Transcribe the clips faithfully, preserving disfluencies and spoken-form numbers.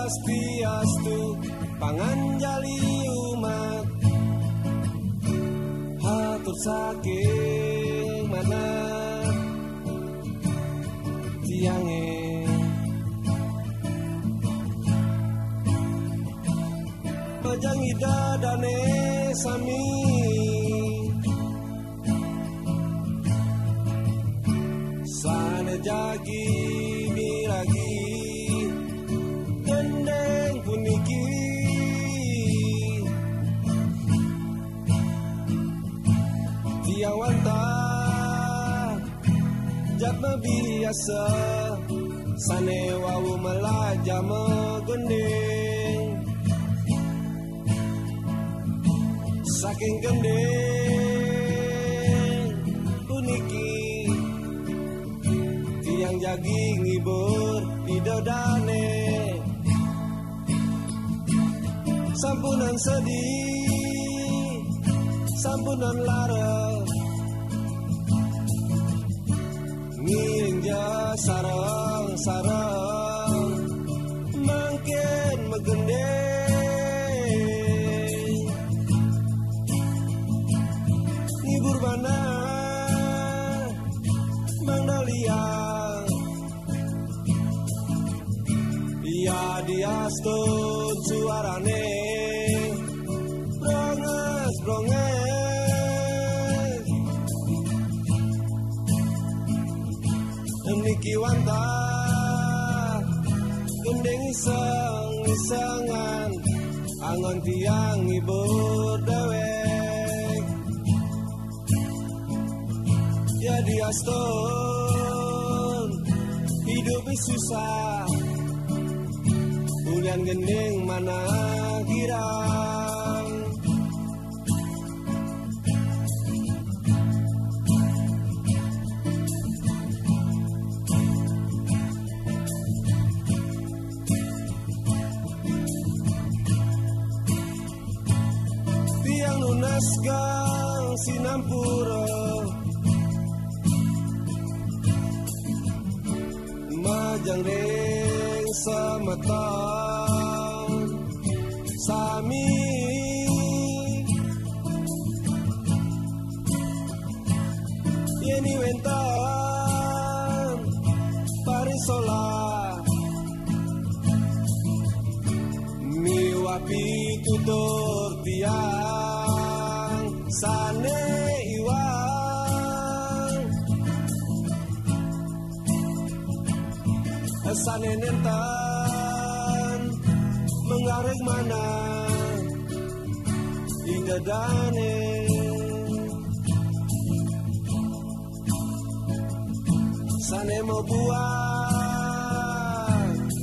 Swastiastu, panganjali umat. Hatur saking manah tiangé. Majeng Ida dané sami. Sané jagi miragi gending puniki. Tiang wantah jadma biasa sané wau malajah magending. Saking gending puniki tiang jagi ngibur Ida dané. Sampunang sedih, sampunang lara, ngiring ja sareng-sareng mangkin magending. Ngibur manah mangda liang. Yadiastun suarané bronges-bronges. Niki wantah gending iseng-isengan, anggon tiang ngibur déwék. Yadiastun idup susah, ulian gending manah girang. Tiang nunas kang sinampura majeng ring semeton sami. Yén wénten parisolah miwah pitutur tiang sané iwang, sané nénten manggaring manah Ida dané. Sané mabuat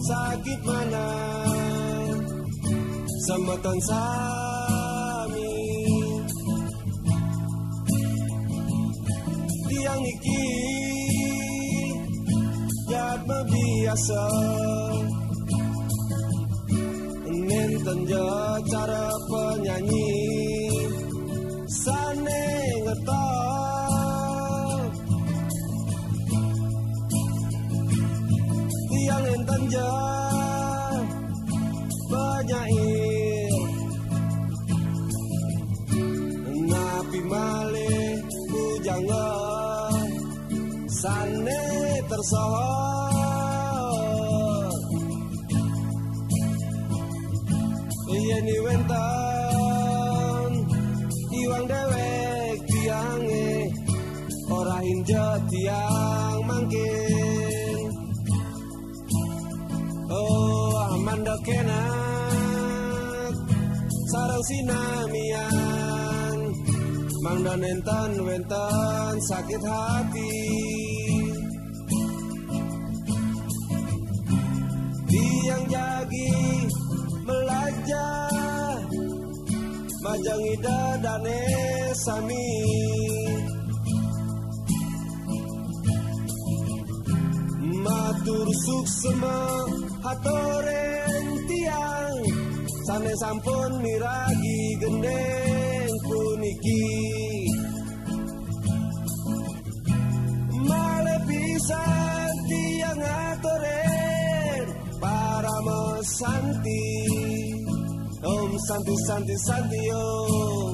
sakit manah semeton sami. Tiang niki jadma biasa nénten ja cara penyanyi sané ngetop. Tiang nénten ja penyair, napi malih pujangga sané tersohor. Yén wénten iwang déwék tiangé, orahin ja tiang mangkin. Oh, mangda kénak sareng sinamian, mangda nénten wénten sakit hati. Tiang jagi malajah majeng Ida dané sami. Matur suksma haturin tiang sané sampun miragi gending puniki. Malih pisan tiang ngaturin parama Santi, Om Santi, Santi, Santi, Om.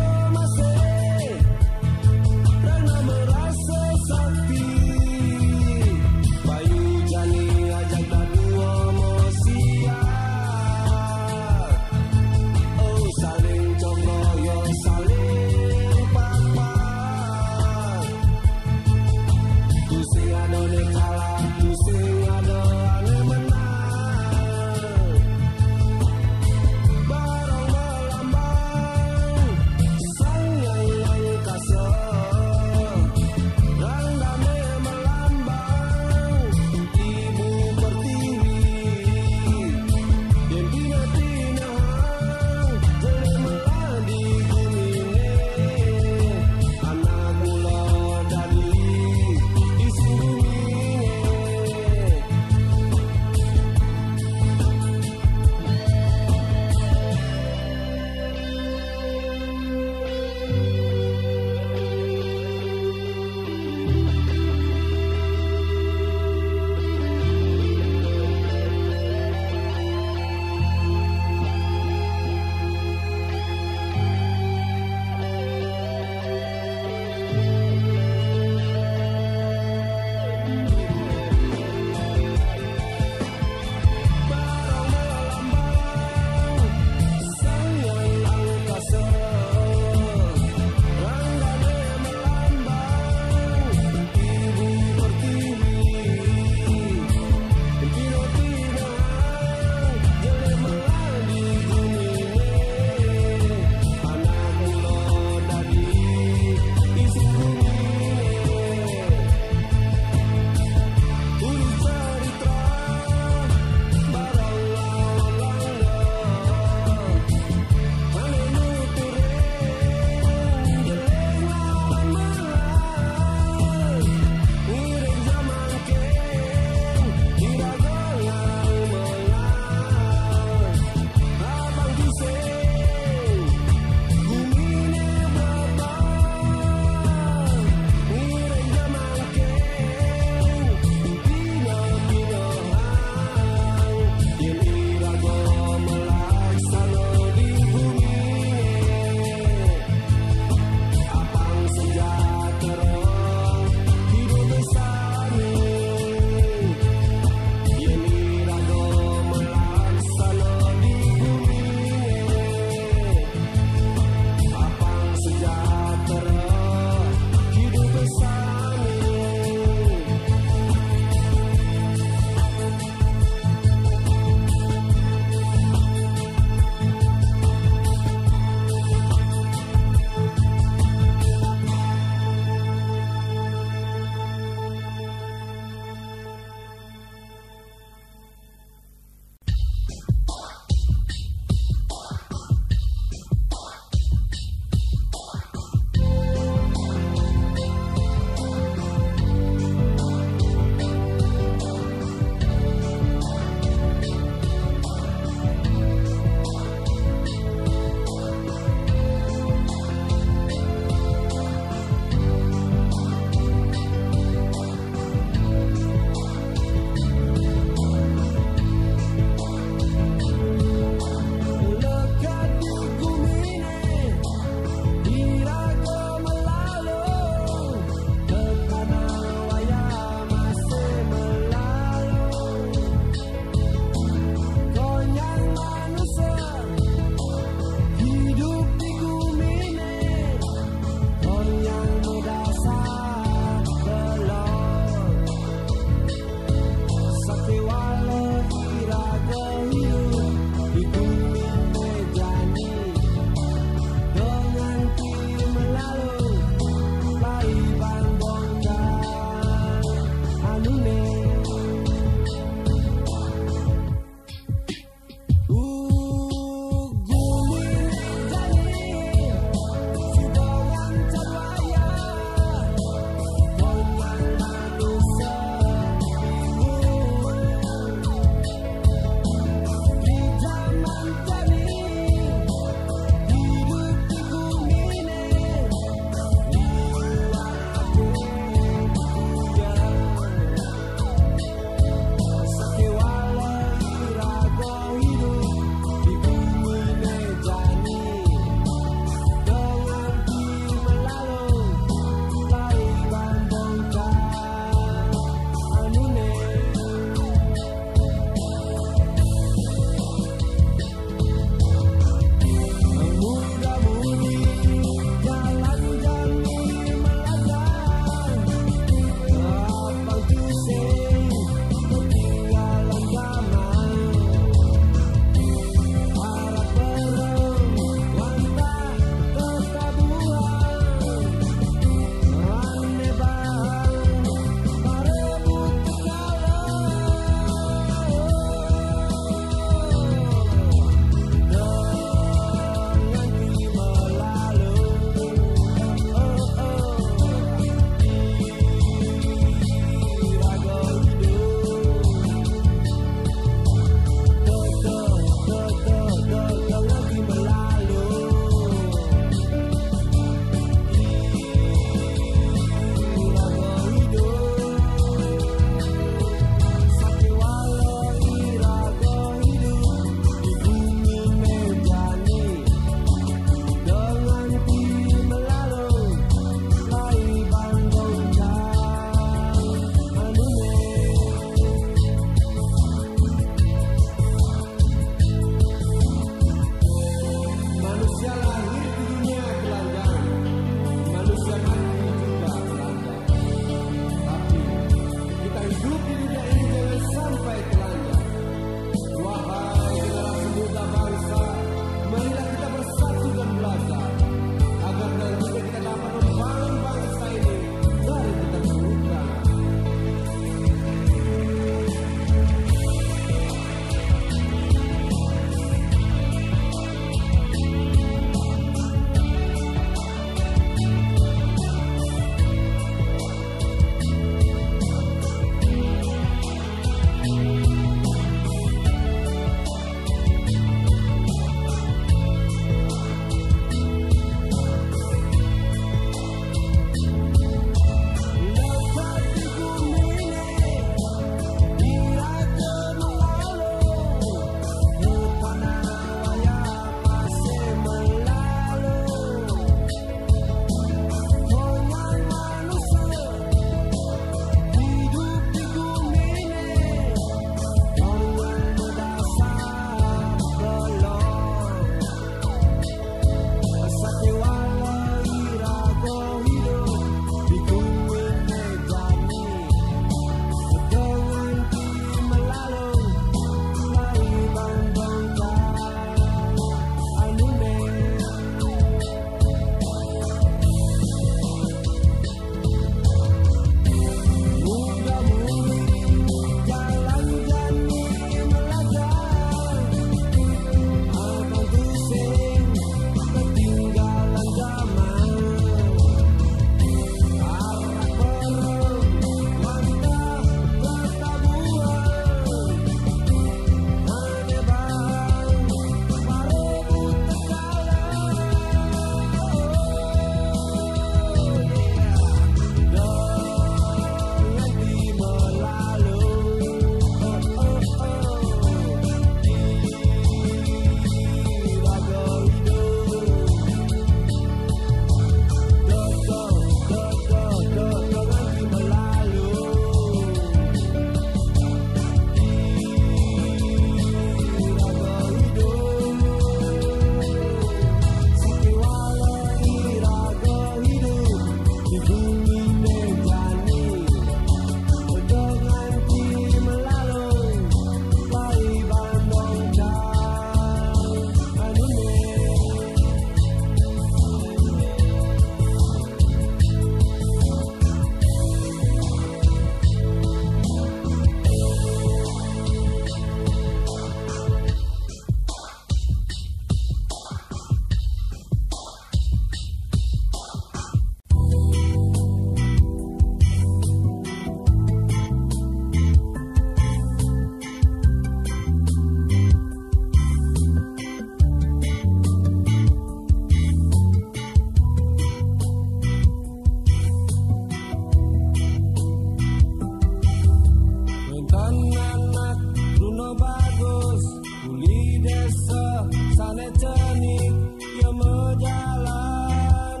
Sane cenik, ya mejalan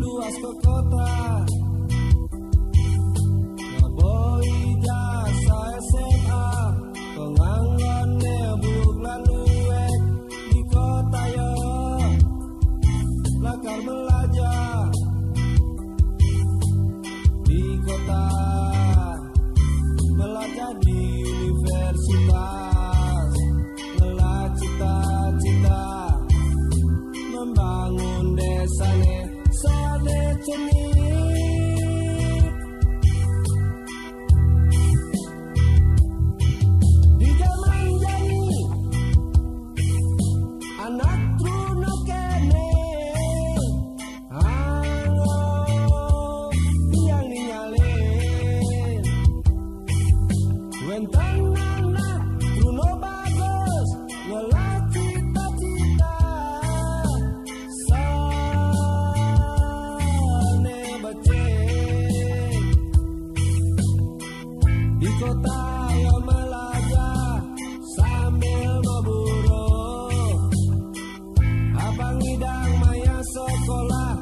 luas ke kota. Ngaboi jasa S M A, penganggone buk lalu wek di kota ya. Lakar belajar di kota, belajar di universitas, ngelah cita-cita, membangun desane sane cenik. Di zaman jani, anak truna kene, halo, yang ninyale. Wenten anak truna bagus, ngelah cita-cita, sane becik. Di kota ya melajah sambil maburo. Abang idang maya sekolah,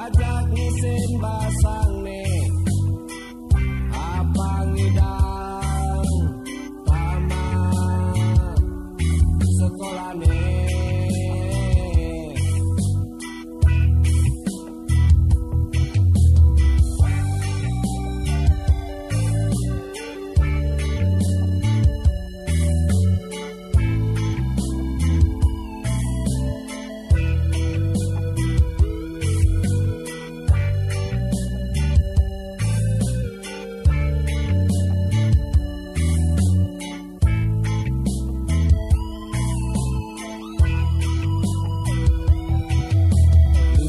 ajak ngisin basang ne. Abang idang tamat sekolah ne.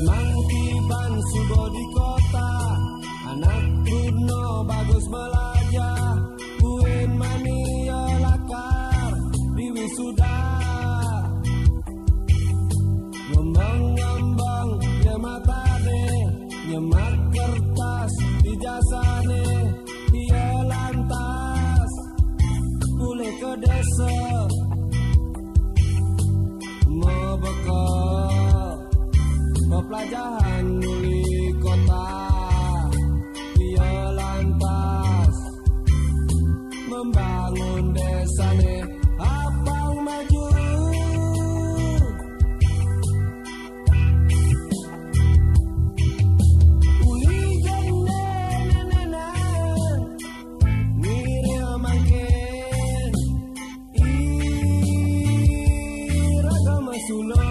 Mang Kiban subo di kota, anak truna bagus melajah, buin mani ya lakar di wisuda. Ngembang-ngembang ya matane, nyemak kertas di jasane, ya lantas pulih ke desa. Mebeka pepelajahan uli kota, ya lantas membangun desane apang maju. Uli jende nenenan, ngiring mangkin iraga masula.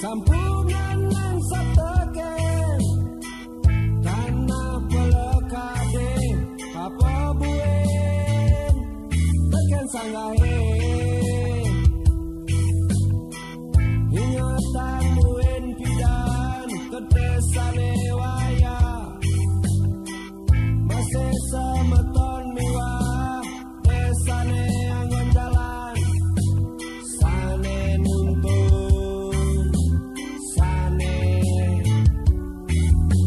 Sampunan nan sateken tanah pelekade, apa buin teken sanggahe. Ingatan buin pidan ke desane waya, masih semeton miwah desane anggon jalan, sane nuntun, sane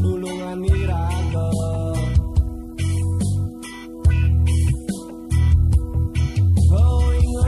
tulungan iraga. Oh, ingat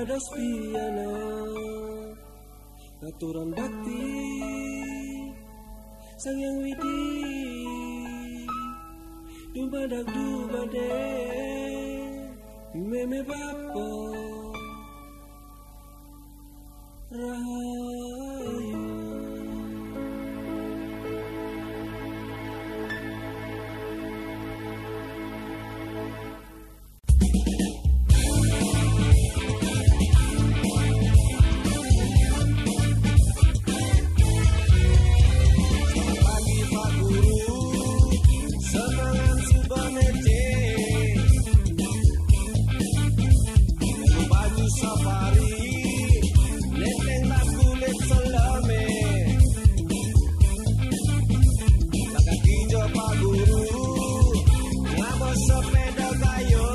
Dados piana, ngaturan bakti Sang Hyang Widi, dumadak dumadak, mémé bapa rahayu. Pagi Pak Guru, semangat suba ngecé. Baju safari, nenteng tak kulit seleme. Lagi jo Pak Guru, ngaba sepeda kayu.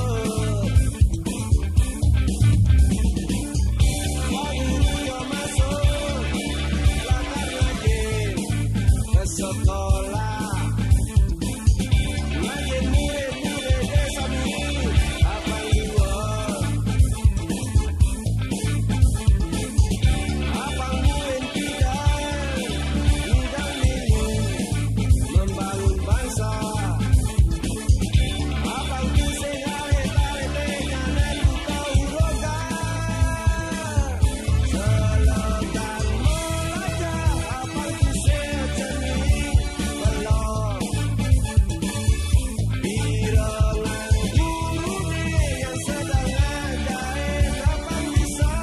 Pak Guru yo masuk, lakar ngaji ke sekolah. Ngaji murid-murid desa mi, apang dua. Apang muin pidal, pidal milu, membangun bangsa. Apang tu sing areta-rete, nyana tu tau roga. Selamat belajar, apang tu sing cermin, belum. Birangan guru ni yang sedang ngajar, kapan bisa?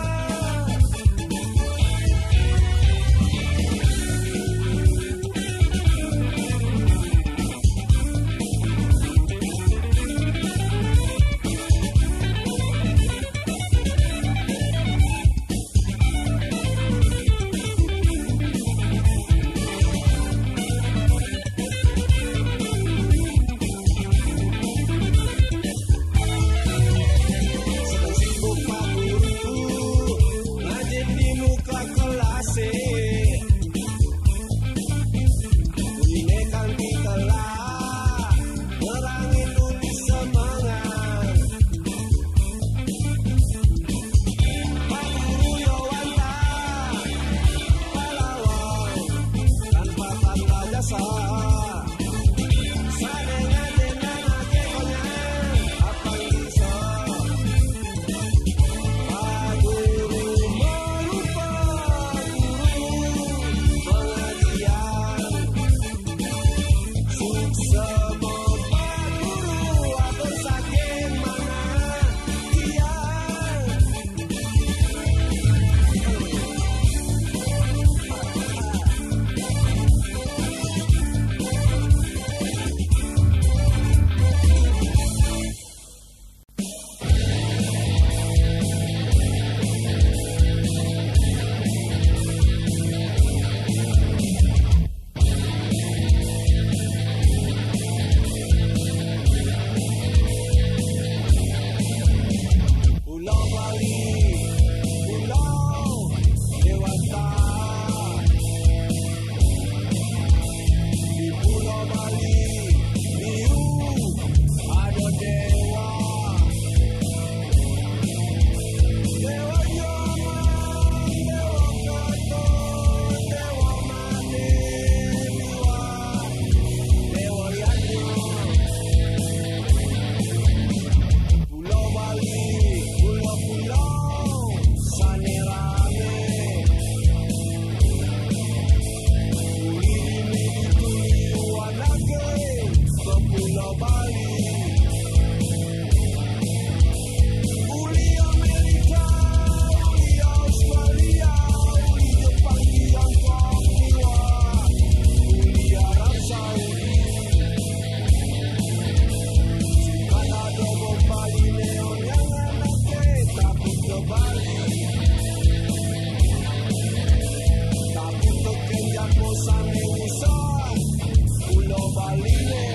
Sedang sibuk Pak Guru, ngaji di muka kelas. Bunyi nekang di kelas, nerangi nulis semangat. Pak Guru yo wantah, pahlawan tanpa tanda jasa. Sadéngé dénan aké konyang, apang bisa. Pak Guru marupa guru pengajian. Suksma Pak Guru, atur saking manah tiang. Pulau Bali, pulau dewata. Di Pulau Bali, liu ada dewa. Dewa Nyaman, Dewa Gatot, Dewa Mati, Dewa, Dewa Yadnya. Pulau Bali, pulau-pulau sané ramé. Uli ini dituju anake ke Pulau Bali. Uli Amerika, uli Australia, uli Jepang, Tiongkok, uli Arab Saudi. Kada ada bom Bali neon yang anake, tapi ke Bali. Tapi ke kenjat bosan yang usah, Pulau Bali ne.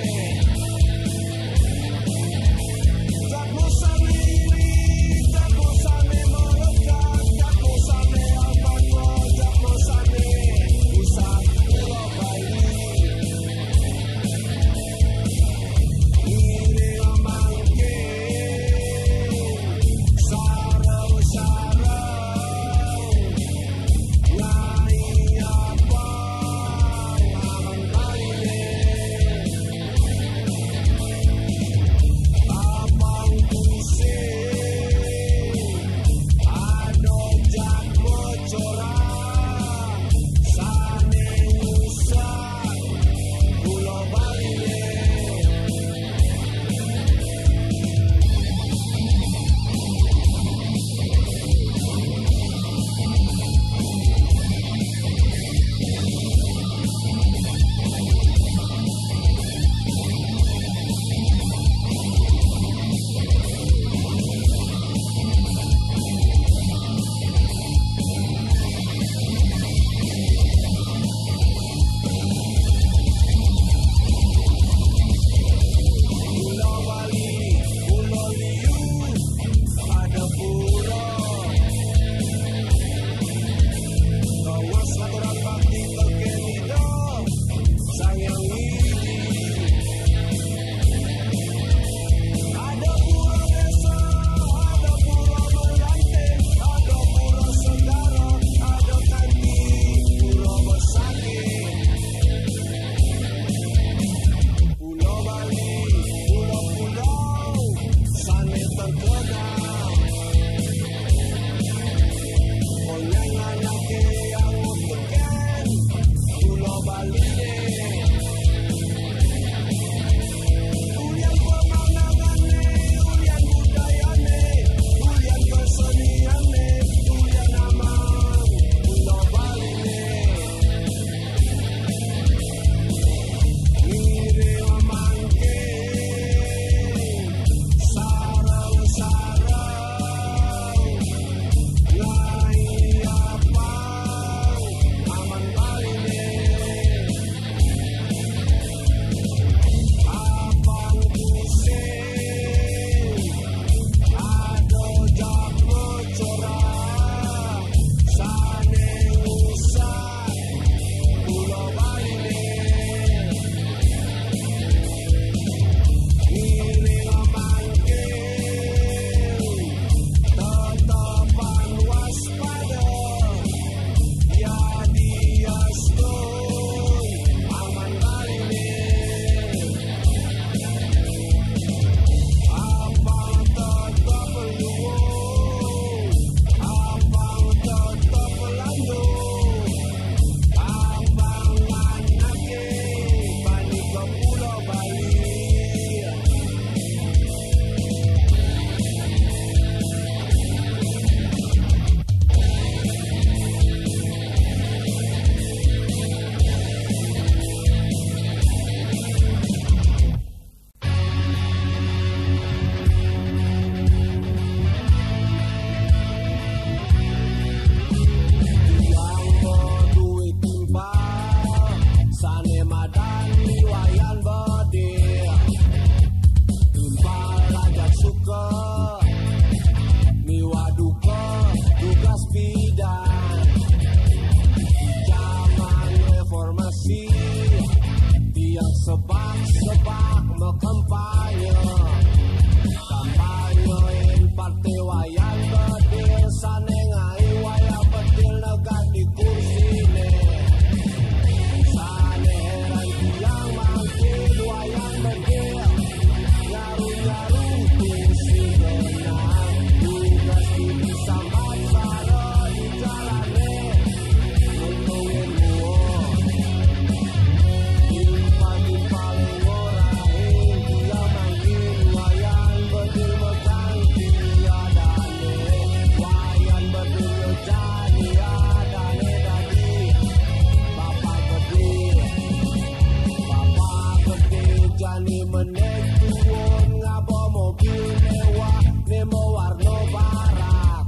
Nek tuon ngaba mobil mewah, ne mawarna barak.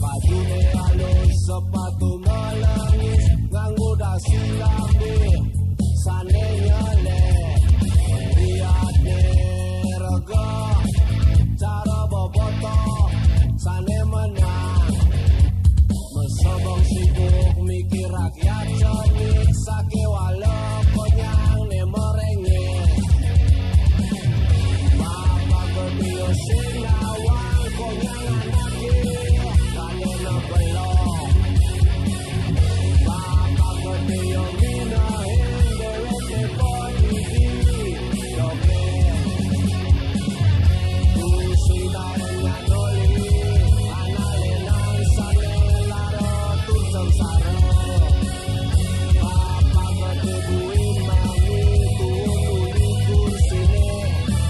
Bajune alus, sepatu melengis, nganggo dasi lambe. Sane nyelek, liatne rega, cara beboto, sane menang. Mesobong sibuk mikir rakyat cenik, sake wala konyang ne merengek. Bapak gede sing nawang konyang anake, kane nebelong. Bapak gede minahin dewek nepot didi, dogen. Pusing taun nyanoli, anale nang sane lara tur sengsara. Bapak gede buin mami, tuun tuli kursine,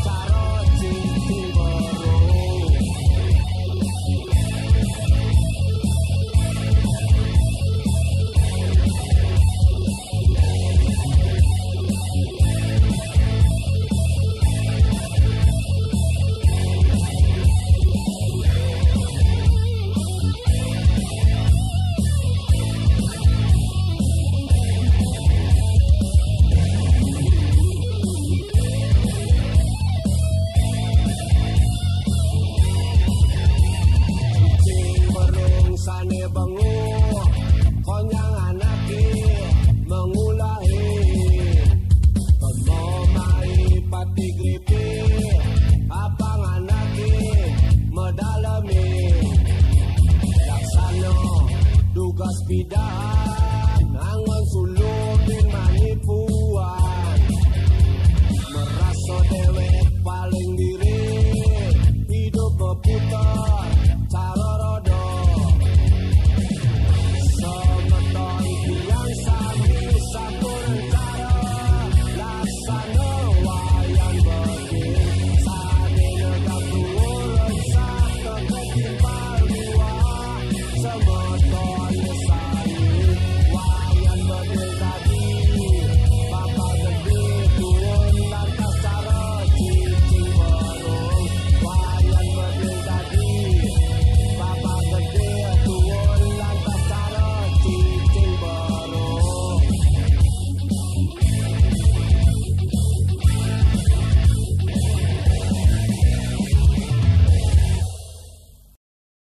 cara cincin baru. Sing berung sane bengu, konyang anake mengulahi. Pemomai pati gripi, apang anake medalemi. Laksana dugas bidang.